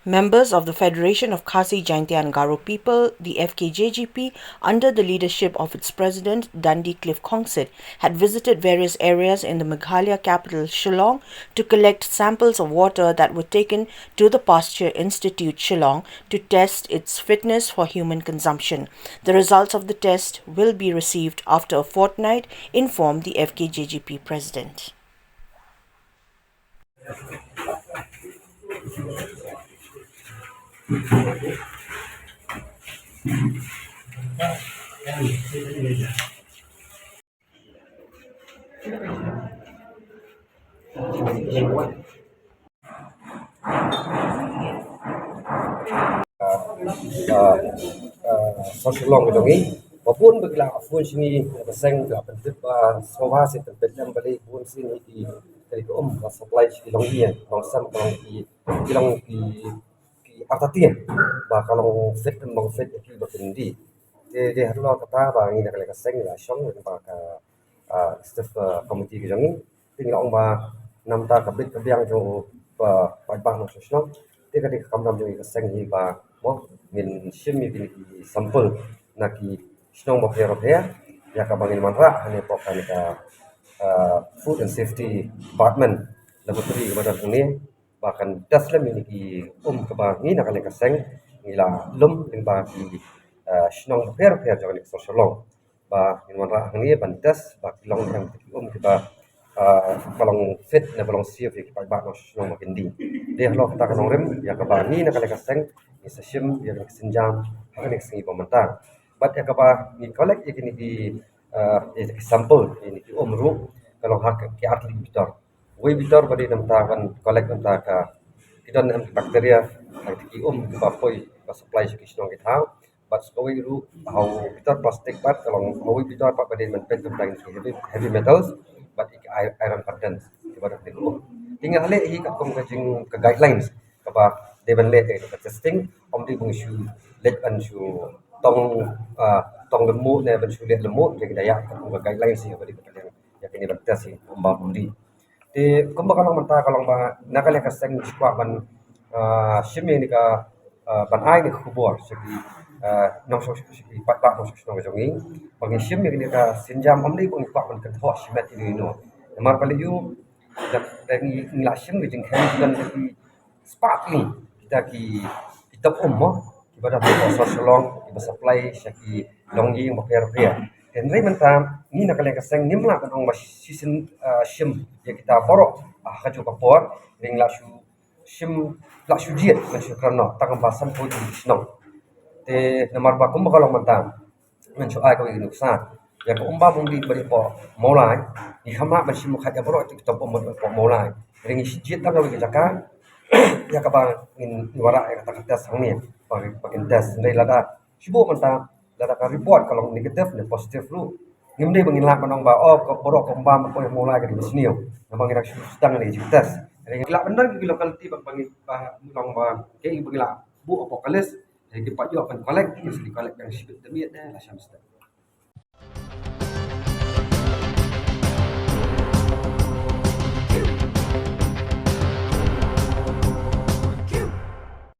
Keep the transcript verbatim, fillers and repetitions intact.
Members of the Federation of Khasi Jaintia and Garo People, the F K J G P, under the leadership of its president, Dandi Cliff Khongsit, had visited various areas in the Meghalaya capital, Shillong, to collect samples of water that were taken to the Pasteur Institute, Shillong, to test its fitness for human consumption. The results of the test will be received after a fortnight, informed the F K J G P president. Ah, ah, Sor Shillong ka jong ngi. Ba bun ba ki la phone sha ngi, ba seng ki la pyntip ba sngewbha seh pynpeit lem balei bun sien ki, ki, ki um ba supply sha ki long ïing, long sem, ki long ki, ki long ki, ki artatien ba ka long fit, em long fit ki ba kin die. Te, te haduh kata ba ngi na ka liang ka seng ngi la shong ba ka, ah, executive, ah, committee ka jong ngi. Te ngi la ong ba namar ka bit ka biang jong u paidbah nongshong shnong. Te ka dei ka kam jong ngi ka seng hi ba mo ngin shim ïa kine ki sample na ki shnong bapher bapher ïa kaba ngin wanrah hangne hapoh kane ka, ah, Food and Safety Department laboratory kaba don hangne ba kan test lem ïa kine ki um kaba ngi na ka liang ka seng ngi la lum lyngba ki, ah, shnong bapher bapher jong kane ka Sor Shillong. Ba ngin wanrah hangne ban test ba ki long em ki um kiba, ah, ba long fit ne ba long safe ïa ki paidbah nongshong shnong ba kin die. Te halor kata ka nongrim ïa kaba ngi na ka liang ka seng ngi sa shim ïa ka sienjam ha kane ka sngi ba mynta. Bad ïa kaba ngi collect ïa kine ki, ah, ïa ki sample ïa kine ki um ruh ka long ha ki artylli ki bitor. Uwei bitor ba dei namar ban collect namar ka ki don em ki bacteria ha ki um kiba poi ba supply sha ki shnong ki thaw. Bad sa kawei ruh ha u bitor plastik bad ka long ha uwei bitor pat ba dei ban peit tang ki heavy, heavy metals bad ki i-, iron contents kiba dei ban peit. Te ngi la leh hi katkum ka jing ka guidelines kaba dei ban leh ka testing, ym dei ban shu leit ban shu tong, ah, tong lynmut ne ban shu leh lynmut, te ngi da ïa katkum ka guidelines hi kaba dei ban leh ïa kine ban test hi kumba ym dei. Te kumba ka long mynta ka long ba na ka liang ka seng ngi kwah ban, ah, shim ïa kane ka, ah, ban ai kane ka khubor sha ki, ah, nongshong, sha ki paidbah nongshong shnong ka jong ngi ba ngin shim ïa kane ka sienjam, ym dei ba ngi kwah ban kynthoh shimet ïa kino. Namar ba lei ïa u da, da ngi, ngi la shim ka jingkhein jong ki spah tylli kita ki, ki top um mo kiba don ha Sor Shillong kiba supply sha ki longïing bapher bapher. Hynrei mynta ngi na ka liang ka seng ngim lah ban ong ba shisien, ah, shim ïa kita baroh, ah, ha kajuh ka por, hynrei ngi la shu shim, la shu jied ban shu kren noh tang ba sanphew tylli ki shnong. Te namar ba kumba ka long mynta ngan shu ai kawei ka nuksa ïa ka um ba um dih ba dei hapoh Mawlai. Ngi kham lah ban shim khat ïa baroh ki top um hapoh Mawlai. Hynrei ngi shu jied tang kawei ka jaka ïa kaba ngin, ngin wanrah ïa kata ka test hangne ba, ba kin test. Hynrei lada shu buh mynta lada ka report ka long negative ne positive ruh, ngim dei ba ngin lah ban ong ba, oh, ka baroh ka um ba hapoh Mawlai ka dei ba sniew. Namar ngi dang shu sdang ïa ka jingtest. Hynrei ngi lah ban don ki locality ba, ba ngi, ba ngi ong ba kaei ba ngi lah buh hapoh ka list. Hynrei ki pat ïoh ban collect, ki shu collect biang shibit da miet ne la sham step.